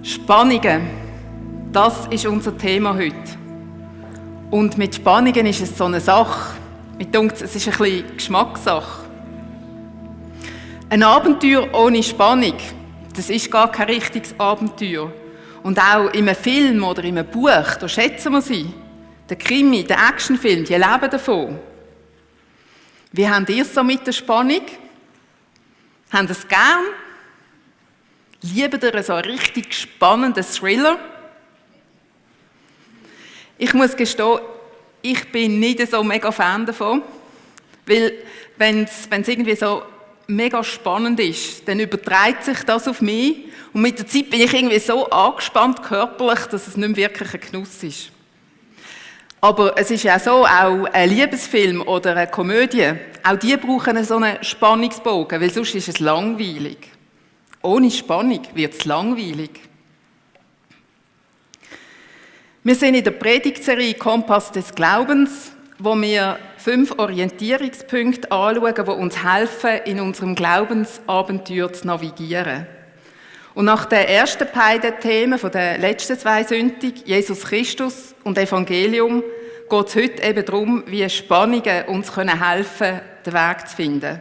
Spannungen, das ist unser Thema heute. Und mit Spannungen ist es so eine Sache. Mir denkt, es ist ein bisschen Geschmackssache. Ein Abenteuer ohne Spannung, das ist gar kein richtiges Abenteuer. Und auch in einem Film oder in einem Buch, da schätzen wir sie. Der Krimi, der Actionfilm, die leben davon. Wie habt ihr es so mit der Spannung? Habt ihr es gern? Liebt ihr so einen richtig spannenden Thriller? Ich muss gestehen, ich bin nicht so mega Fan davon. Weil, wenn es irgendwie so mega spannend ist, dann überträgt sich das auf mich. Und mit der Zeit bin ich irgendwie so angespannt körperlich, dass es nicht mehr wirklich ein Genuss ist. Aber es ist ja so, auch ein Liebesfilm oder eine Komödie, auch die brauchen so einen Spannungsbogen, weil sonst ist es langweilig. Ohne Spannung wird es langweilig. Wir sind in der Predigtserie Kompass des Glaubens, wo wir 5 Orientierungspunkte anschauen, die uns helfen, in unserem Glaubensabenteuer zu navigieren. Und nach den ersten beiden Themen von den letzten 2 Sündig, Jesus Christus und Evangelium, geht es heute eben darum, wie Spannungen uns helfen können, den Weg zu finden.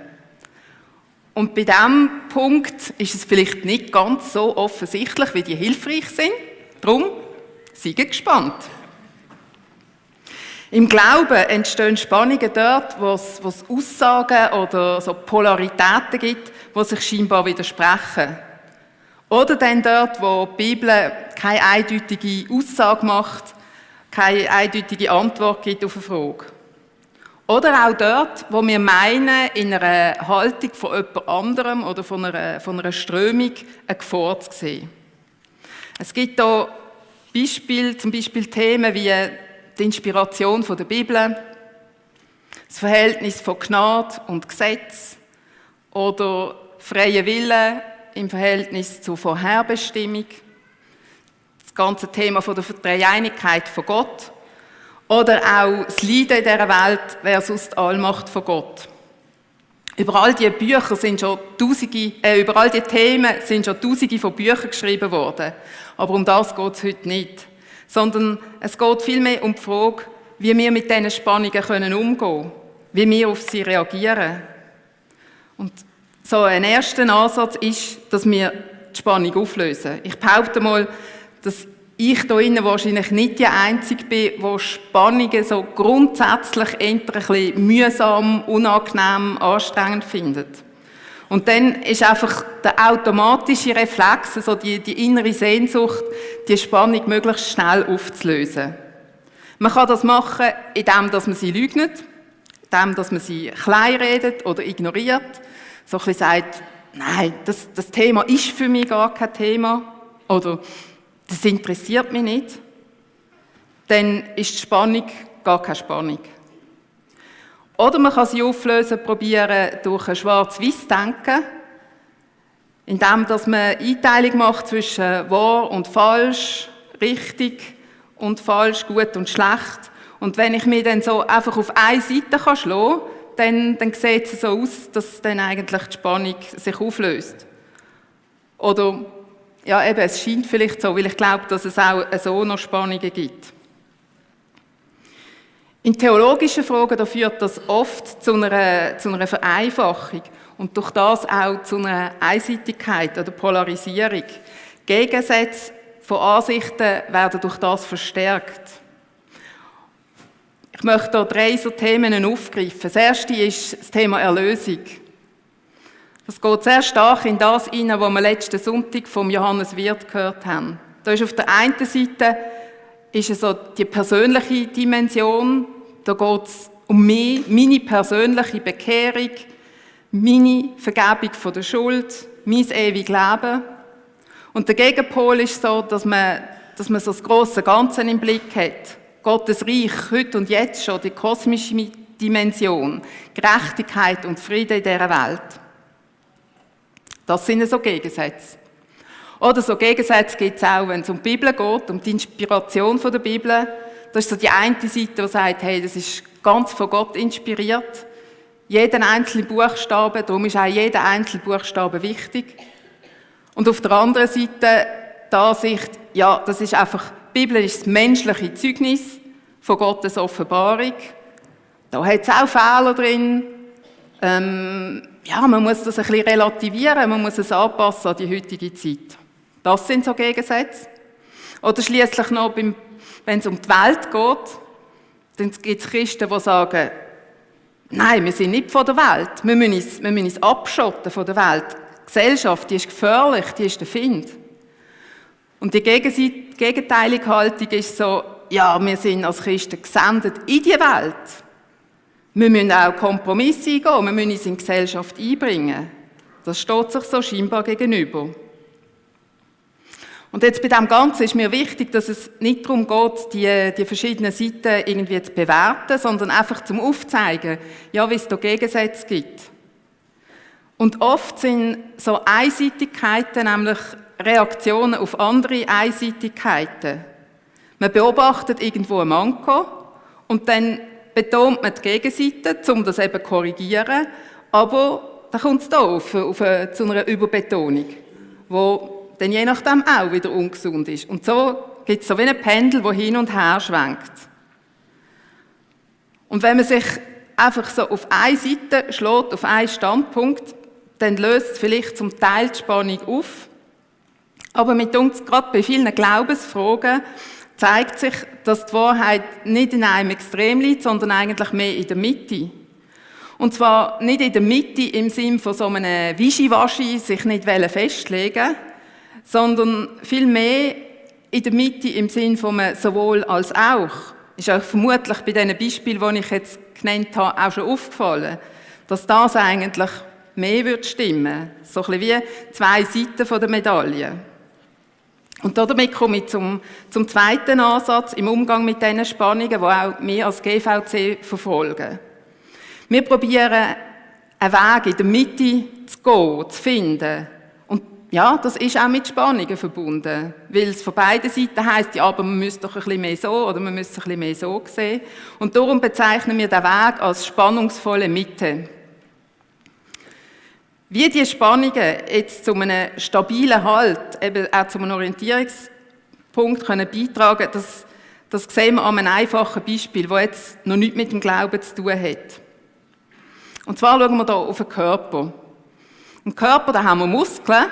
Und bei diesem Punkt ist es vielleicht nicht ganz so offensichtlich, wie die hilfreich sind. Darum, seid gespannt. Im Glauben entstehen Spannungen dort, wo es Aussagen oder so Polaritäten gibt, die sich scheinbar widersprechen. Oder dann dort, wo die Bibel keine eindeutige Aussage macht, keine eindeutige Antwort gibt auf eine Frage. Oder auch dort, wo wir meinen, in einer Haltung von jemand anderem oder von einer Strömung eine Gefahr zu sehen. Es gibt hier zum Beispiel Themen wie die Inspiration der Bibel, das Verhältnis von Gnade und Gesetz oder freie Wille im Verhältnis zur Vorherbestimmung, das ganze Thema von der Dreieinigkeit von Gott oder auch das Leiden in dieser Welt versus die Allmacht von Gott. Über all diese Bücher über all diese Themen sind schon Tausende von Büchern geschrieben worden. Aber um das geht es heute nicht. Sondern es geht vielmehr um die Frage, wie wir mit diesen Spannungen umgehen können, wie wir auf sie reagieren. Und so ein erster Ansatz ist, dass wir die Spannung auflösen. Ich behaupte mal, dass ich hier innen wahrscheinlich nicht die Einzige bin, die Spannungen so grundsätzlich eher ein bisschen mühsam, unangenehm, anstrengend findet. Und dann ist einfach der automatische Reflex, also die innere Sehnsucht, die Spannung möglichst schnell aufzulösen. Man kann das machen, indem man sie lügt, indem man sie kleinredet oder ignoriert, so ein bisschen sagt, nein, das Thema ist für mich gar kein Thema oder das interessiert mich nicht, dann ist die Spannung gar keine Spannung. Oder man kann sie auflösen, probieren durch ein Schwarz-Weiß-Denken, indem man Einteilung macht zwischen wahr und falsch, richtig und falsch, gut und schlecht. Und wenn ich mich dann so einfach auf eine Seite schlagen kann, dann sieht es so aus, dass dann eigentlich die Spannung sich auflöst. Oder ja, eben, es scheint vielleicht so, weil ich glaube, dass es auch so noch Spannungen gibt. In theologischen Fragen da führt das oft zu einer Vereinfachung und durch das auch zu einer Einseitigkeit oder Polarisierung. Gegensätze von Ansichten werden durch das verstärkt. Ich möchte hier 3 so Themen aufgreifen. Das erste ist das Thema Erlösung. Das geht sehr stark in das hinein, was wir letzten Sonntag vom Johannes Wirth gehört haben. Da ist auf der einen Seite ist es so die persönliche Dimension. Da geht es um mich, meine persönliche Bekehrung, meine Vergebung von der Schuld, mein ewiges Leben. Und der Gegenpol ist so, dass man so das grosse Ganze im Blick hat. Gottes Reich, heute und jetzt schon, die kosmische Dimension, Gerechtigkeit und Frieden in dieser Welt. Das sind so Gegensätze. Oder so Gegensätze gibt es auch, wenn es um die Bibel geht, um die Inspiration von der Bibel. Das ist so die eine Seite, die sagt, hey, das ist ganz von Gott inspiriert. Jeden einzelnen Buchstaben, darum ist auch jeder einzelne Buchstabe wichtig. Und auf der anderen Seite die Ansicht, ja, das ist einfach, die Bibel ist das menschliche Zeugnis von Gottes Offenbarung. Da hat es auch Fehler drin. Ja, man muss das ein bisschen relativieren, man muss es anpassen an die heutige Zeit. Das sind so Gegensätze. Oder schliesslich noch, wenn es um die Welt geht, dann gibt es Christen, die sagen, nein, wir sind nicht von der Welt, wir müssen uns abschotten von der Welt. Die Gesellschaft, die ist gefährlich, die ist der Find. Und die gegenteilige Haltung ist so, ja, wir sind als Christen gesendet in die Welt. Wir müssen auch Kompromisse eingehen, wir müssen uns in die Gesellschaft einbringen. Das steht sich so scheinbar gegenüber. Und jetzt bei dem Ganzen ist mir wichtig, dass es nicht darum geht, die verschiedenen Seiten irgendwie zu bewerten, sondern einfach zum Aufzeigen, ja, wie es da Gegensätze gibt. Und oft sind so Einseitigkeiten, nämlich Reaktionen auf andere Einseitigkeiten. Man beobachtet irgendwo ein Manko und dann betont man die Gegenseite, um das eben zu korrigieren, aber dann kommt es da zu einer Überbetonung, wo dann je nachdem auch wieder ungesund ist. Und so gibt es so wie ein Pendel, das hin und her schwenkt. Und wenn man sich einfach so auf eine Seite schlägt, auf einen Standpunkt, dann löst es vielleicht zum Teil die Spannung auf. Aber mit uns, gerade bei vielen Glaubensfragen, zeigt sich, dass die Wahrheit nicht in einem Extrem liegt, sondern eigentlich mehr in der Mitte. Und zwar nicht in der Mitte im Sinn von so einem Wischiwaschi, sich nicht festlegen, sondern vielmehr in der Mitte im Sinn von einem sowohl als auch. Ist euch vermutlich bei diesen Beispielen, die ich jetzt genannt habe, auch schon aufgefallen, dass das eigentlich mehr wird stimmen. So ein bisschen wie zwei Seiten der Medaille. Und damit komme ich zum zweiten Ansatz im Umgang mit diesen Spannungen, die auch wir als GVC verfolgen. Wir probieren, einen Weg in der Mitte zu gehen, zu finden. Und ja, das ist auch mit Spannungen verbunden, weil es von beiden Seiten heisst, ja, aber man müsste doch ein bisschen mehr so oder man müsste es ein bisschen mehr so sehen. Und darum bezeichnen wir den Weg als spannungsvolle Mitte. Wie die Spannungen jetzt zu einem stabilen Halt, eben auch zu einem Orientierungspunkt können beitragen, das sehen wir an einem einfachen Beispiel, das jetzt noch nichts mit dem Glauben zu tun hat. Und zwar schauen wir hier auf den Körper. Im Körper, da haben wir Muskeln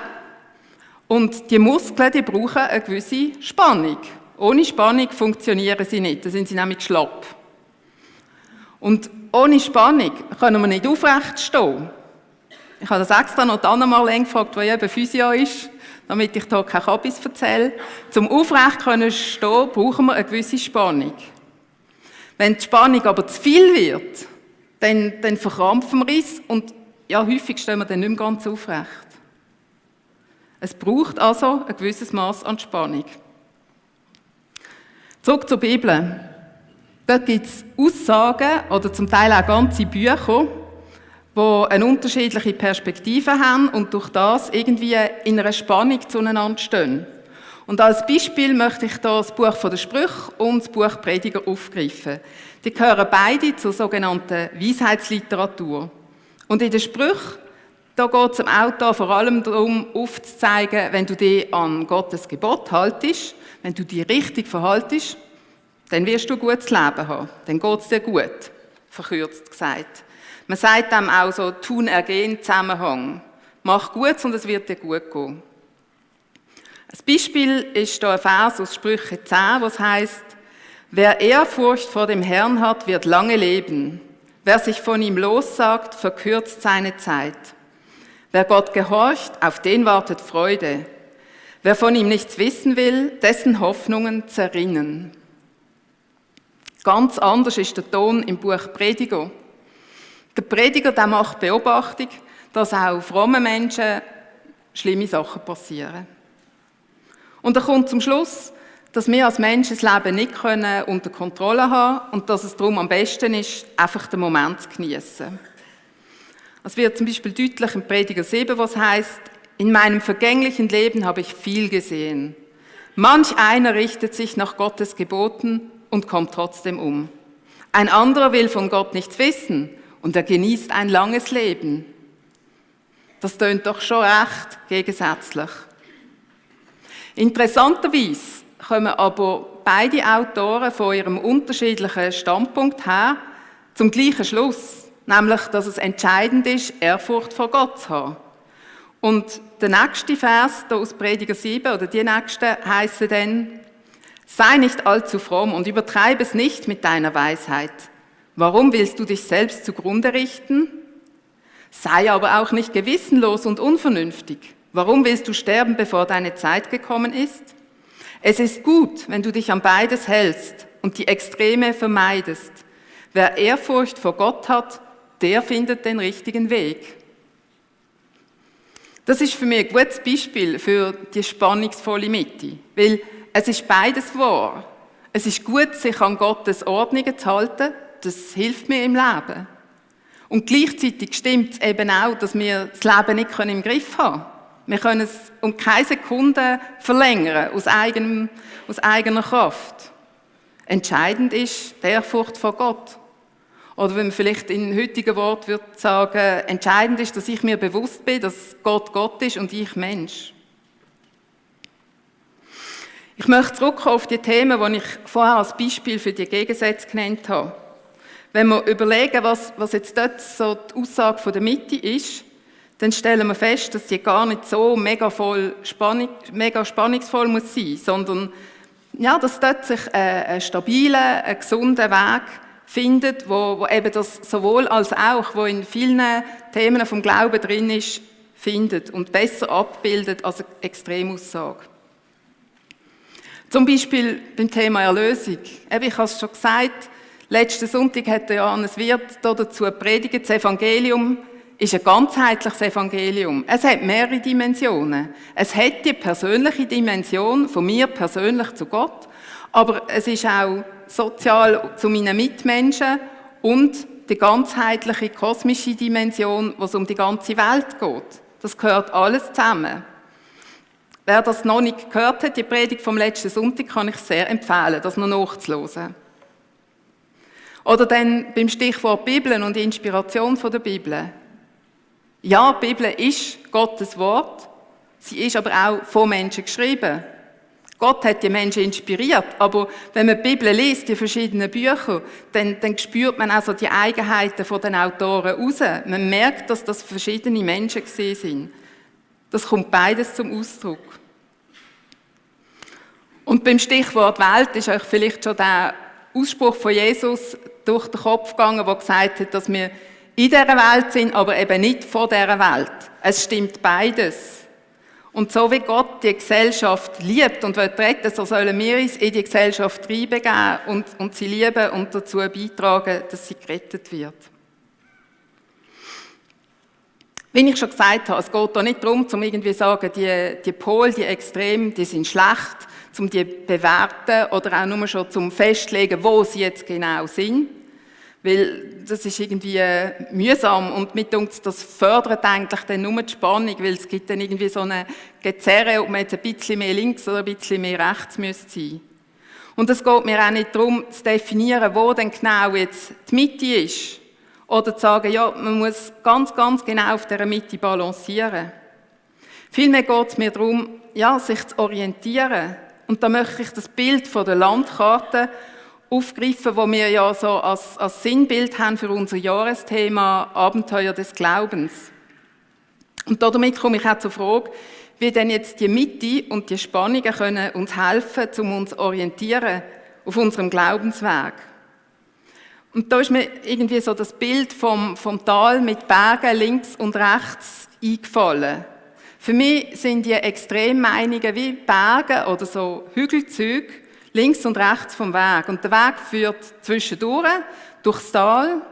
und die Muskeln, die brauchen eine gewisse Spannung. Ohne Spannung funktionieren sie nicht, dann sind sie nämlich schlapp. Und ohne Spannung können wir nicht aufrecht stehen. Ich habe das extra noch Anna-Marlene gefragt, die eben Physio ist, damit ich hier keine Kabis erzähle. Zum aufrecht stehen brauchen wir eine gewisse Spannung. Wenn die Spannung aber zu viel wird, dann verkrampfen wir es und ja, häufig stehen wir dann nicht mehr ganz aufrecht. Es braucht also ein gewisses Maß an Spannung. Zurück zur Bibel. Dort gibt es Aussagen oder zum Teil auch ganze Bücher, die eine unterschiedliche Perspektive haben und durch das irgendwie in einer Spannung zueinander stehen. Und als Beispiel möchte ich hier das Buch der Sprüche und das Buch Prediger aufgreifen. Die gehören beide zur sogenannten Weisheitsliteratur. Und in den Sprüchen, da geht es dem Autor vor allem darum, aufzuzeigen, wenn du dich an Gottes Gebot haltest, wenn du dich richtig verhaltest, dann wirst du ein gutes Leben haben. Dann geht es dir gut, verkürzt gesagt. Man sagt dem auch so Tun-Ergehen-Zusammenhang. Mach Gutes und es wird dir gut gehen. Ein Beispiel ist hier ein Vers aus Sprüche 10, was heißt: Wer Ehrfurcht vor dem Herrn hat, wird lange leben. Wer sich von ihm lossagt, verkürzt seine Zeit. Wer Gott gehorcht, auf den wartet Freude. Wer von ihm nichts wissen will, dessen Hoffnungen zerrinnen. Ganz anders ist der Ton im Buch Prediger. Der Prediger, der macht Beobachtung, dass auch frommen Menschen schlimme Sachen passieren. Und er kommt zum Schluss, dass wir als Menschen das Leben nicht unter Kontrolle haben können und dass es darum am besten ist, einfach den Moment zu genießen. Es wird zum Beispiel deutlich im Prediger 7, was heißt: In meinem vergänglichen Leben habe ich viel gesehen. Manch einer richtet sich nach Gottes Geboten und kommt trotzdem um. Ein anderer will von Gott nichts wissen und er genießt ein langes Leben. Das tönt doch schon recht gegensätzlich. Interessanterweise kommen aber beide Autoren von ihrem unterschiedlichen Standpunkt her zum gleichen Schluss, nämlich, dass es entscheidend ist, Ehrfurcht vor Gott zu haben. Und der nächste Vers hier aus Prediger 7, oder die nächste, heißt dann: Sei nicht allzu fromm und übertreibe es nicht mit deiner Weisheit. Warum willst du dich selbst zugrunde richten? Sei aber auch nicht gewissenlos und unvernünftig. Warum willst du sterben, bevor deine Zeit gekommen ist? Es ist gut, wenn du dich an beides hältst und die Extreme vermeidest. Wer Ehrfurcht vor Gott hat, der findet den richtigen Weg. Das ist für mich ein gutes Beispiel für die spannungsvolle Mitte, weil es ist beides wahr. Es ist gut, sich an Gottes Ordnungen zu halten, das hilft mir im Leben. Und gleichzeitig stimmt es eben auch, dass wir das Leben nicht im Griff haben können. Wir können es um keine Sekunde verlängern, aus eigener Kraft. Entscheidend ist die Ehrfurcht vor Gott. Oder wenn man vielleicht in heutigen Wort würde sagen, entscheidend ist, dass ich mir bewusst bin, dass Gott Gott ist und ich Mensch. Ich möchte zurückkommen auf die Themen, die ich vorher als Beispiel für die Gegensätze genannt habe. Wenn wir überlegen, was jetzt dort so die Aussage von der Mitte ist, dann stellen wir fest, dass die gar nicht so mega spannungsvoll muss sein, sondern ja, dass dort sich ein stabiler, ein gesunder Weg findet, wo eben das sowohl als auch, wo in vielen Themen vom Glauben drin ist, findet und besser abbildet als eine Extremaussage. Zum Beispiel beim Thema Erlösung. Ich habe es schon gesagt, letzten Sonntag hat der Johannes Wirth dazu gepredigt, das Evangelium ist ein ganzheitliches Evangelium. Es hat mehrere Dimensionen. Es hat die persönliche Dimension von mir persönlich zu Gott, aber es ist auch sozial zu meinen Mitmenschen und die ganzheitliche kosmische Dimension, wo es um die ganze Welt geht. Das gehört alles zusammen. Wer das noch nicht gehört hat, die Predigt vom letzten Sonntag, kann ich sehr empfehlen, das noch nachzuhören. Oder dann beim Stichwort Bibel und Inspiration von der Bibel. Ja, die Bibel ist Gottes Wort, sie ist aber auch von Menschen geschrieben. Gott hat die Menschen inspiriert, aber wenn man die Bibel liest, die verschiedenen Bücher, dann spürt man also die Eigenheiten von den Autoren raus. Man merkt, dass das verschiedene Menschen gewesen sind. Das kommt beides zum Ausdruck. Und beim Stichwort Welt ist euch vielleicht schon der Ausspruch von Jesus durch den Kopf gegangen, der gesagt hat, dass wir in dieser Welt sind, aber eben nicht von dieser Welt. Es stimmt beides. Und so wie Gott die Gesellschaft liebt und will retten, so sollen wir uns in die Gesellschaft reinbegeben und sie lieben und dazu beitragen, dass sie gerettet wird. Wie ich schon gesagt habe, es geht hier nicht darum, um irgendwie zu sagen, die Pole, die Extremen, die sind schlecht, um die zu bewerten oder auch nur schon zum festlegen, wo sie jetzt genau sind. Weil das ist irgendwie mühsam und mir denkt, das fördert eigentlich dann nur die Spannung, weil es gibt dann irgendwie so eine Gezerre, ob man jetzt ein bisschen mehr links oder ein bisschen mehr rechts müsste sein. Und es geht mir auch nicht darum, zu definieren, wo denn genau jetzt die Mitte ist. Oder zu sagen, ja, man muss ganz, ganz genau auf dieser Mitte balancieren. Vielmehr geht es mir darum, ja, sich zu orientieren. Und da möchte ich das Bild von der Landkarte aufgreifen, wo wir ja so als Sinnbild haben für unser Jahresthema Abenteuer des Glaubens. Und damit komme ich auch zur Frage, wie denn jetzt die Mitte und die Spannungen können uns helfen, um uns zu orientieren auf unserem Glaubensweg. Und da ist mir irgendwie so das Bild vom Tal mit Bergen links und rechts eingefallen. Für mich sind die Extremmeinungen wie Berge oder so Hügelzüge links und rechts vom Weg. Und der Weg führt zwischendurch, durchs Tal,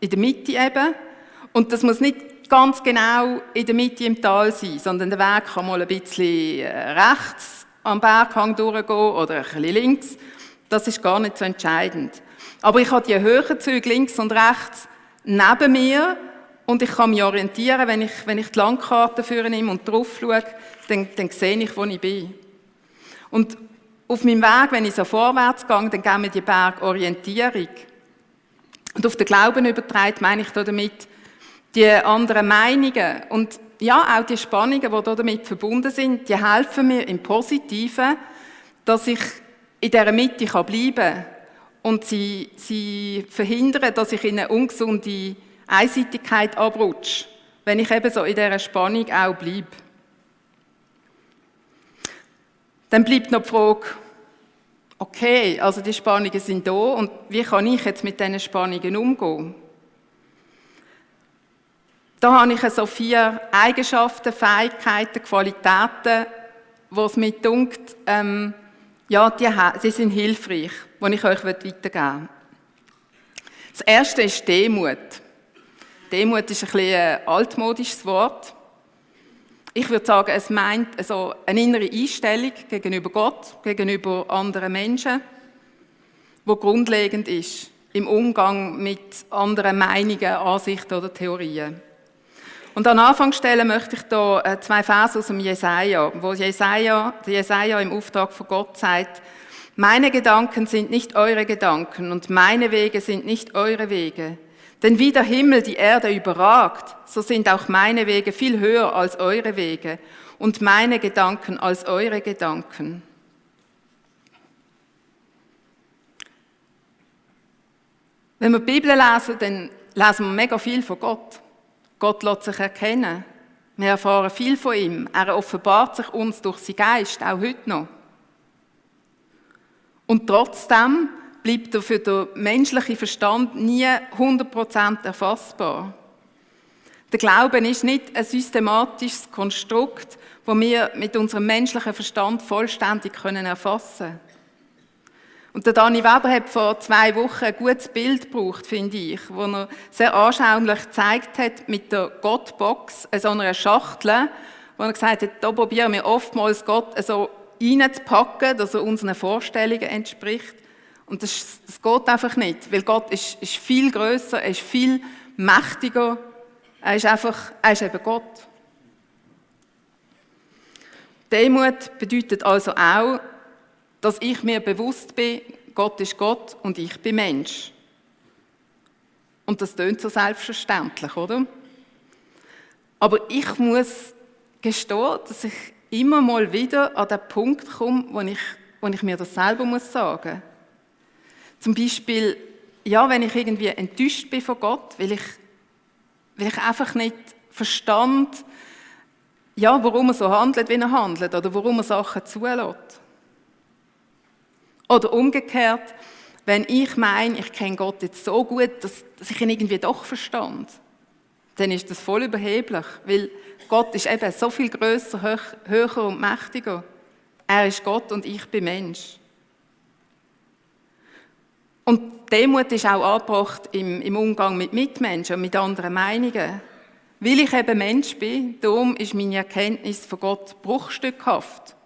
in der Mitte eben. Und das muss nicht ganz genau in der Mitte im Tal sein, sondern der Weg kann mal ein bisschen rechts am Berghang durchgehen oder ein bisschen links. Das ist gar nicht so entscheidend. Aber ich habe die Höhenzüge links und rechts neben mir und ich kann mich orientieren, wenn ich die Landkarte nehme und drauf schaue, dann sehe ich, wo ich bin. Und auf meinem Weg, wenn ich so vorwärts gehe, dann geben mir die Berge Orientierung. Und auf den Glauben übertragen meine ich damit die anderen Meinungen. Und ja, auch die Spannungen, die damit verbunden sind, die helfen mir im Positiven, dass ich in dieser Mitte bleiben kann. Und sie verhindern, dass ich in eine ungesunde Einseitigkeit abrutsche, wenn ich eben so in dieser Spannung auch bleibe. Dann bleibt noch die Frage, okay, also die Spannungen sind da und wie kann ich jetzt mit diesen Spannungen umgehen? Da habe ich so 4 Eigenschaften, Fähigkeiten, Qualitäten, wo es mir dunkt, ja, die sind hilfreich, die ich euch weitergeben will. Das erste ist Demut. Demut ist ein bisschen ein altmodisches Wort. Ich würde sagen, es meint also eine innere Einstellung gegenüber Gott, gegenüber anderen Menschen, die grundlegend ist im Umgang mit anderen Meinungen, Ansichten oder Theorien. Und an Anfang stellen möchte ich hier 2 Verse aus dem Jesaja, wo Jesaja im Auftrag von Gott sagt: Meine Gedanken sind nicht eure Gedanken und meine Wege sind nicht eure Wege. Denn wie der Himmel die Erde überragt, so sind auch meine Wege viel höher als eure Wege und meine Gedanken als eure Gedanken. Wenn wir die Bibel lesen, dann lesen wir mega viel von Gott. Gott lässt sich erkennen. Wir erfahren viel von ihm. Er offenbart sich uns durch seinen Geist, auch heute noch. Und trotzdem bleibt er für den menschlichen Verstand nie 100% erfassbar. Der Glauben ist nicht ein systematisches Konstrukt, das wir mit unserem menschlichen Verstand vollständig erfassen können. Und der Dani Weber hat vor 2 Wochen ein gutes Bild gebraucht, finde ich, wo er sehr anschaulich gezeigt hat mit der Gottbox, so einer Schachtel, wo er gesagt hat, da probieren wir oftmals Gott so reinzupacken, dass er unseren Vorstellungen entspricht. Und das geht einfach nicht, weil Gott ist viel grösser, er ist viel mächtiger, er ist eben Gott. Demut bedeutet also auch, dass ich mir bewusst bin, Gott ist Gott und ich bin Mensch. Und das klingt so selbstverständlich, oder? Aber ich muss gestehen, dass ich immer mal wieder an den Punkt komme, wo ich mir das selber sagen muss. Zum Beispiel, ja, wenn ich irgendwie enttäuscht bin von Gott, weil ich einfach nicht verstand, ja, warum er so handelt, wie er handelt, oder warum er Sachen zulässt. Oder umgekehrt, wenn ich meine, ich kenne Gott jetzt so gut, dass ich ihn irgendwie doch verstand, dann ist das voll überheblich, weil Gott ist eben so viel grösser, höher und mächtiger. Er ist Gott und ich bin Mensch. Und Demut ist auch angebracht im Umgang mit Mitmenschen und mit anderen Meinungen. Weil ich eben Mensch bin, darum ist meine Erkenntnis von Gott bruchstückhaft.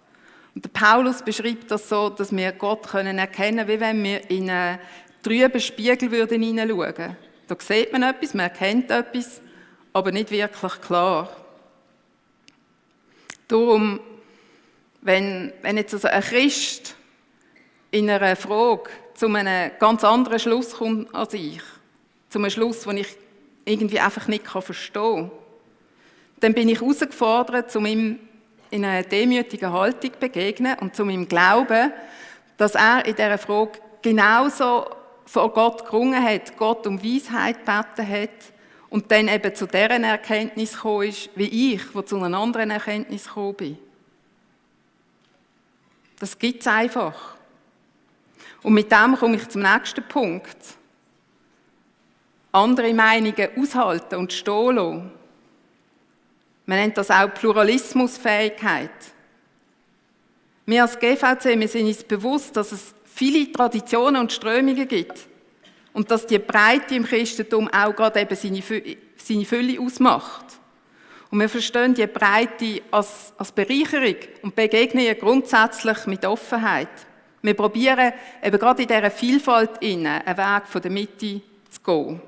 Und der Paulus beschreibt das so, dass wir Gott erkennen können, wie wenn wir in einen trüben Spiegel hineinschauen würden. Da sieht man etwas, man erkennt etwas, aber nicht wirklich klar. Darum, wenn jetzt also ein Christ in einer Frage zu einem ganz anderen Schluss kommt als ich, zu einem Schluss, den ich irgendwie einfach nicht verstehen kann, dann bin ich herausgefordert, um ihm in einer demütigen Haltung zu begegnen und zu ihm glauben, dass er in dieser Frage genauso vor Gott gerungen hat, Gott um Weisheit gebeten hat und dann eben zu deren Erkenntnis gekommen ist, wie ich, wo zu einer anderen Erkenntnis gekommen bin. Das gibt es einfach. Und mit dem komme ich zum nächsten Punkt. Andere Meinungen aushalten und stehen lassen. Man nennt das auch Pluralismusfähigkeit. Wir als GVC, wir sind uns bewusst, dass es viele Traditionen und Strömungen gibt und dass die Breite im Christentum auch gerade eben seine Fülle ausmacht. Und wir verstehen die Breite als Bereicherung und begegnen ihr grundsätzlich mit Offenheit. Wir probieren eben gerade in dieser Vielfalt einen Weg von der Mitte zu gehen.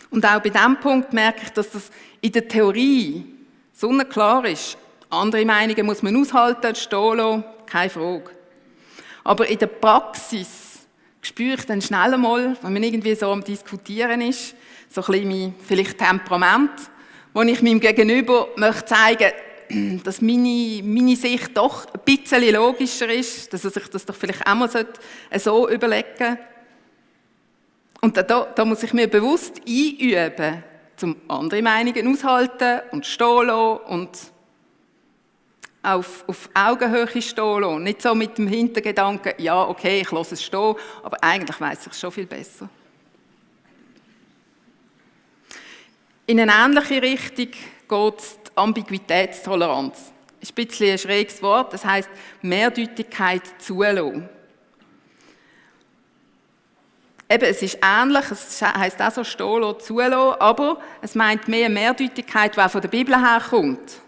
Und auch bei diesem Punkt merke ich, dass das in der Theorie sonnenklar ist. Andere Meinungen muss man aushalten, stehen lassen, keine Frage. Aber in der Praxis spüre ich dann schnell einmal, wenn man irgendwie so am Diskutieren ist, so ein bisschen mein vielleicht Temperament, wo ich meinem Gegenüber möchte zeigen, dass meine Sicht doch ein bisschen logischer ist, dass er sich das doch vielleicht auch mal so überlegen sollte. Und da muss ich mir bewusst einüben, um andere Meinungen aushalten und stehen lassen und auf Augenhöhe stehen lassen. Nicht so mit dem Hintergedanken, ja, okay, ich lasse es stehen, aber eigentlich weiss ich es schon viel besser. In eine ähnliche Richtung geht die Ambiguitätstoleranz. Das ist ein bisschen ein schräges Wort, das heisst Mehrdeutigkeit zulassen. Eben, es ist ähnlich, es heisst auch so stehen lassen, zulassen, aber es meint mehr Mehrdeutigkeit, die auch von der Bibel herkommt.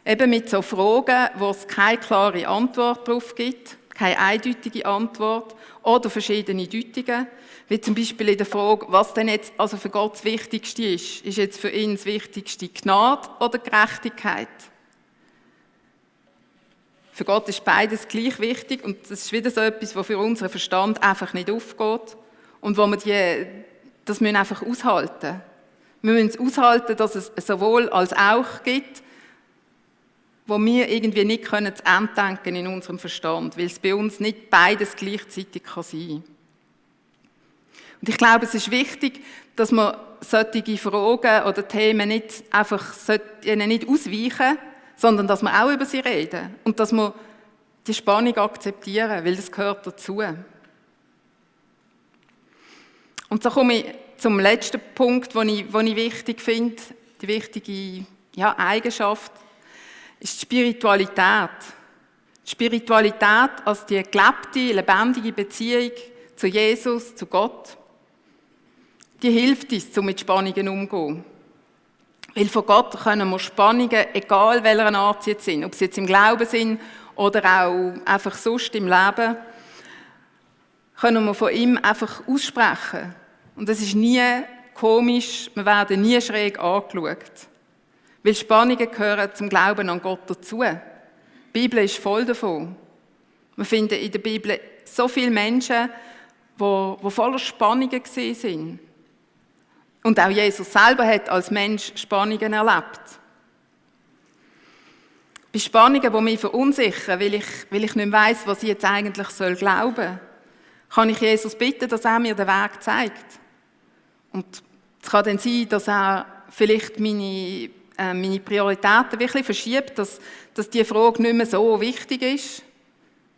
Eben mit so Fragen, wo es keine klare Antwort darauf gibt, keine eindeutige Antwort oder verschiedene Deutungen, wie zum Beispiel in der Frage, was denn jetzt also für Gott das Wichtigste ist. Ist jetzt für ihn das Wichtigste Gnade oder Gerechtigkeit? Für Gott ist beides gleich wichtig und das ist wieder so etwas, was für unseren Verstand einfach nicht aufgeht und wo wir das müssen einfach aushalten. Wir müssen es aushalten, dass es sowohl als auch gibt, wo wir irgendwie nicht zu Ende denken in unserem Verstand, weil es bei uns nicht beides gleichzeitig sein kann. Und ich glaube, es ist wichtig, dass man solche Fragen oder Themen nicht einfach ihnen nicht ausweichen, sondern dass wir auch über sie reden und dass wir die Spannung akzeptieren, weil das gehört dazu. Und so komme ich zum letzten Punkt, den ich wichtig finde, die wichtige Eigenschaft, ist die Spiritualität. Die Spiritualität als die gelebte, lebendige Beziehung zu Jesus, zu Gott, die hilft uns, um mit Spannungen umzugehen. Weil von Gott können wir Spannungen, egal welcher Art sie jetzt sind, ob sie jetzt im Glauben sind oder auch einfach sonst im Leben, können wir von ihm einfach aussprechen. Und es ist nie komisch, wir werden nie schräg angeschaut. Weil Spannungen gehören zum Glauben an Gott dazu. Die Bibel ist voll davon. Wir finden in der Bibel so viele Menschen, die voller Spannungen sind. Und auch Jesus selber hat als Mensch Spannungen erlebt. Bei Spannungen, die mich verunsichern, weil ich nicht mehr weiss, was ich jetzt eigentlich glauben soll, kann ich Jesus bitten, dass er mir den Weg zeigt. Und es kann dann sein, dass er vielleicht meine Prioritäten wirklich verschiebt, dass die Frage nicht mehr so wichtig ist,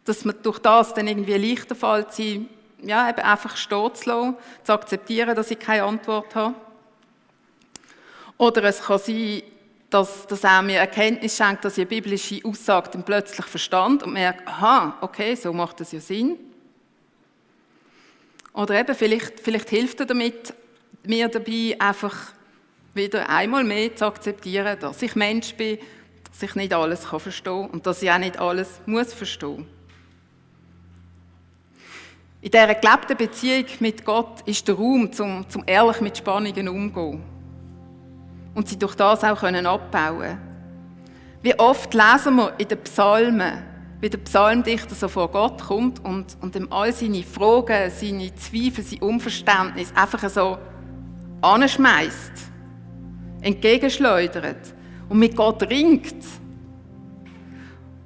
dass man durch das dann irgendwie leichter fällt, sie eben einfach stehen zu lassen, zu akzeptieren, dass ich keine Antwort habe. Oder es kann sein, dass er mir Erkenntnis schenkt, dass ich eine biblische Aussage dann plötzlich verstand und merke, aha, okay, so macht das ja Sinn. Oder eben, vielleicht hilft er mir dabei, einfach wieder einmal mehr zu akzeptieren, dass ich Mensch bin, dass ich nicht alles verstehen kann und dass ich auch nicht alles verstehen muss. In dieser gelebten Beziehung mit Gott ist der Raum, zum ehrlich mit Spannungen umzugehen. Und sie durch das auch abbauen können. Wie oft lesen wir in den Psalmen, wie der Psalmdichter so vor Gott kommt und ihm all seine Fragen, seine Zweifel, sein Unverständnis einfach so anschmeisst, entgegenschleudert und mit Gott ringt.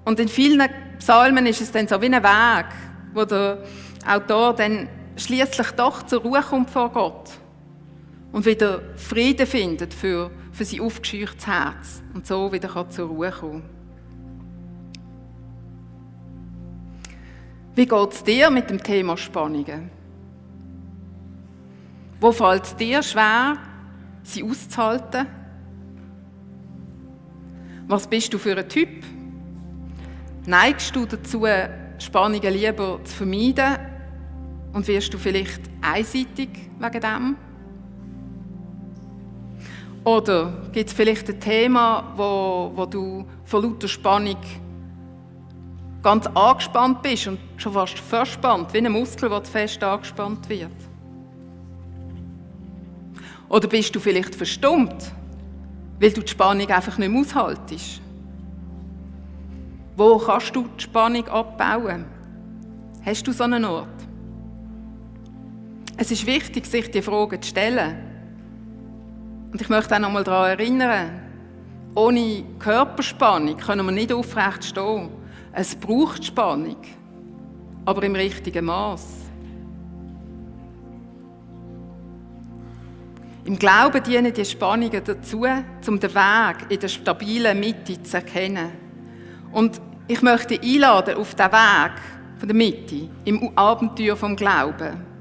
Und in vielen Psalmen ist es dann so wie ein Weg, wo der Autor dann schliesslich doch zur Ruhe kommt vor Gott und wieder Frieden findet für sein aufgescheuchtes Herz und so wieder zur Ruhe kommen. Wie geht es dir mit dem Thema Spannungen? Wo fällt es dir schwer, sie auszuhalten? Was bist du für ein Typ? Neigst du dazu, Spannungen lieber zu vermeiden? Und wirst du vielleicht einseitig wegen dem? Oder gibt es vielleicht ein Thema, wo du vor lauter Spannung ganz angespannt bist und schon fast verspannt, wie ein Muskel, der zu fest angespannt wird? Oder bist du vielleicht verstummt, weil du die Spannung einfach nicht mehr aushaltest? Wo kannst du die Spannung abbauen? Hast du so einen Ort? Es ist wichtig, sich die Fragen zu stellen. Und ich möchte auch noch mal daran erinnern, ohne Körperspannung können wir nicht aufrecht stehen. Es braucht Spannung, aber im richtigen Maß. Im Glauben dienen die Spannungen dazu, um den Weg in der stabilen Mitte zu erkennen. Und ich möchte einladen auf den Weg von der Mitte, im Abenteuer vom Glauben.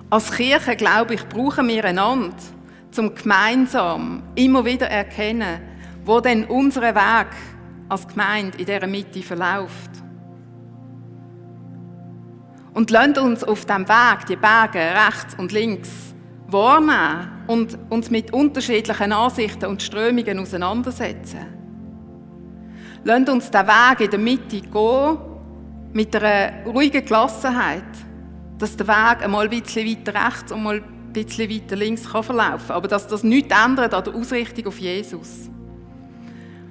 Als Kirche, glaube ich, brauchen wir einander, um gemeinsam immer wieder erkennen, wo denn unser Weg als Gemeinde in dieser Mitte verläuft. Und lasst uns auf diesem Weg die Berge rechts und links wahrnehmen und uns mit unterschiedlichen Ansichten und Strömungen auseinandersetzen. Lasst uns den Weg in der Mitte gehen, mit einer ruhigen Gelassenheit, dass der Weg einmal ein bisschen weiter rechts und mal ein bisschen weiter links verlaufen kann, aber dass das nichts ändert an der Ausrichtung auf Jesus.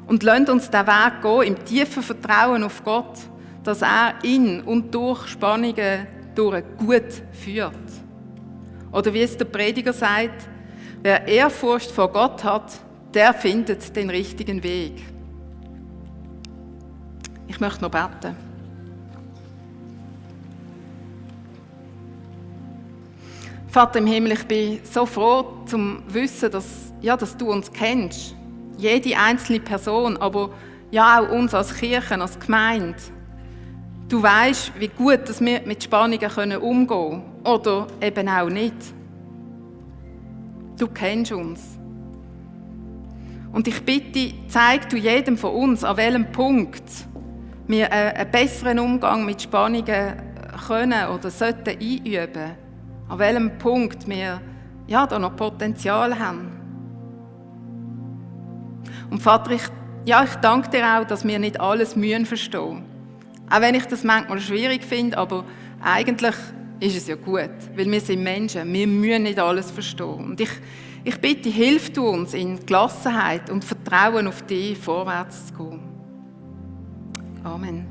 Und lasst uns den Weg gehen im tiefen Vertrauen auf Gott, dass er in und durch Spannungen durch gut führt. Oder wie es der Prediger sagt, wer Ehrfurcht vor Gott hat, der findet den richtigen Weg. Ich möchte noch beten. Vater im Himmel, ich bin so froh, zum Wissen, dass du uns kennst. Jede einzelne Person, aber ja auch uns als Kirche, als Gemeinde. Du weißt, wie gut dass wir mit Spannungen umgehen können oder eben auch nicht. Du kennst uns. Und ich bitte, zeig du jedem von uns, an welchem Punkt wir einen besseren Umgang mit Spannungen können oder sollten einüben. An welchem Punkt wir da noch Potenzial haben. Und Vater, ich danke dir auch, dass wir nicht alles verstehen. Auch wenn ich das manchmal schwierig finde, aber eigentlich ist es ja gut, weil wir sind Menschen, wir müssen nicht alles verstehen. Und ich bitte, hilf du uns in Gelassenheit und Vertrauen auf dich vorwärts zu gehen. Amen.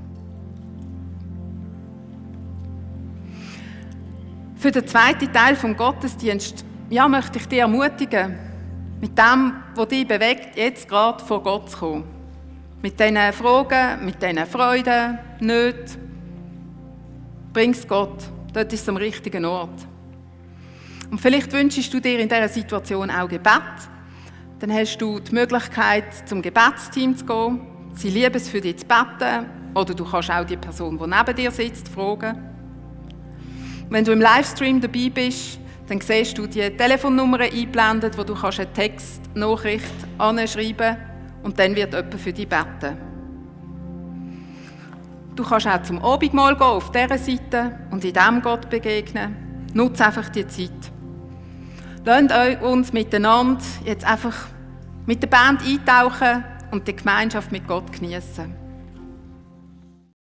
Für den zweiten Teil vom Gottesdienst möchte ich dich ermutigen, mit dem, was dich bewegt, jetzt gerade vor Gott zu kommen. Mit diesen Fragen, mit diesen Freuden, Nöten. Bring es Gott. Dort ist es am richtigen Ort. Und vielleicht wünschst du dir in dieser Situation auch Gebet. Dann hast du die Möglichkeit, zum Gebetsteam zu gehen. Sie lieben es, für dich zu beten. Oder du kannst auch die Person, die neben dir sitzt, fragen. Wenn du im Livestream dabei bist, dann siehst du die Telefonnummer eingeblendet, wo du eine Textnachricht anschreiben kannst und dann wird jemand für dich beten. Du kannst auch zum Abendmahl gehen, auf dieser Seite und in diesem Gott begegnen. Nutze einfach die Zeit. Lasst uns miteinander jetzt einfach mit der Band eintauchen und die Gemeinschaft mit Gott genießen.